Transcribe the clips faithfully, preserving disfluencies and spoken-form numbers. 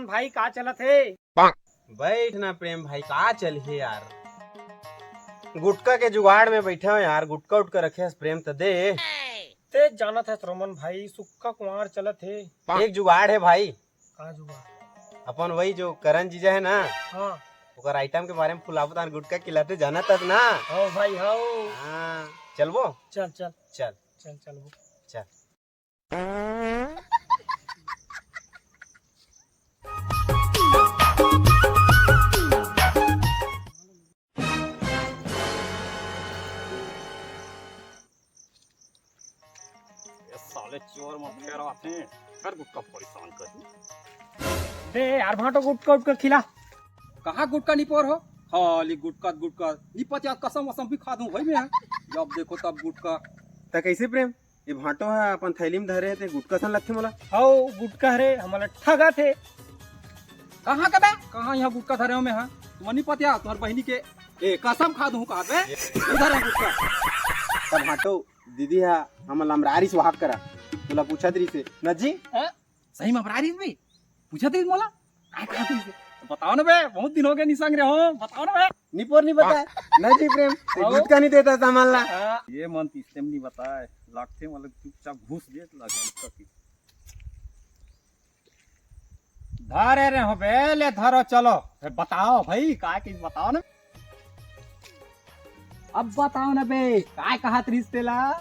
भाई, का चलत हे? बैठ ना प्रेम भाई, का चलही यार, गुटका के जुगाड़ में बैठे हो यार। गुटका उटका रखे हस प्रेम, त दे। ते जानत हस रोमन भाई, सुक्खा कुंवार चलत हे। एक जुगाड़ हे भाई। का जुगाड़? अपन वही जो करण जीजा हे ना, हाँ। ओकर आइटम के बारे में फुलावत हन, गुटका खिलाते, जानत हस ना? हव भाई, हव। हाँ, चलबो? चल, चल। चल। चल, चलबो। चल। ये साले चोर मन फेर आथे, फेर गुटका परेशान कर। दे यार भांटो, गुटका उटका खिला। कहाँ गुटका निपोर हो? खाली गुटका गुटका। निपत या कसम वसम भी खा दूं भाई मैं। जब देखो तब गुटका। त कैसे प्रेम, ये भांटो ह अपन थैली में धरे हे, ते गुटका सन लगथे मोला। हव, गुटका हरे, हमला ठगा थे। कहाँ का बे? कहाँ यहाँ गुटका धरे हो मैं, हाँ? तुम्हार नहीं पतिया, तुम्हार बहिनी के, ए, कसम खा दूँ कहा बे? इधर है गुटका। तब भांटो, दीदी हा, हम लमरारी सुहाग करा। तोला पूछत रहिसे, न जी? हाँ? सही में लमरारी भी? पूछत रहिस मोला? काय कहत रहिसे? बताओ ना बे, बहुत दिन हो गए निसंग रहे हो, बताओ ना बे। निपोर नहीं बताए। न जी प्रेम, ते आओ। गुटका नहीं देता सामान ला। हाँ। ये मन तीसरे में नहीं बताए, लगथे मतलब चुपचाप घुस दे, लग गुटका की। धरे रहे हो बे, ले धरो, चलो। ए, बताओ भाई, काय के बताओ ना। अब बताओ ना बे, काय कहत रहिस तेला?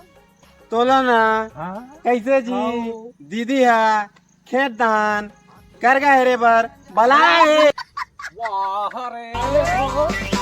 तोला ना, हाँ? कैसे जी? आओ। दीदी हा, खेत धान, करगा हेरे बर, बलाए। वाह रे।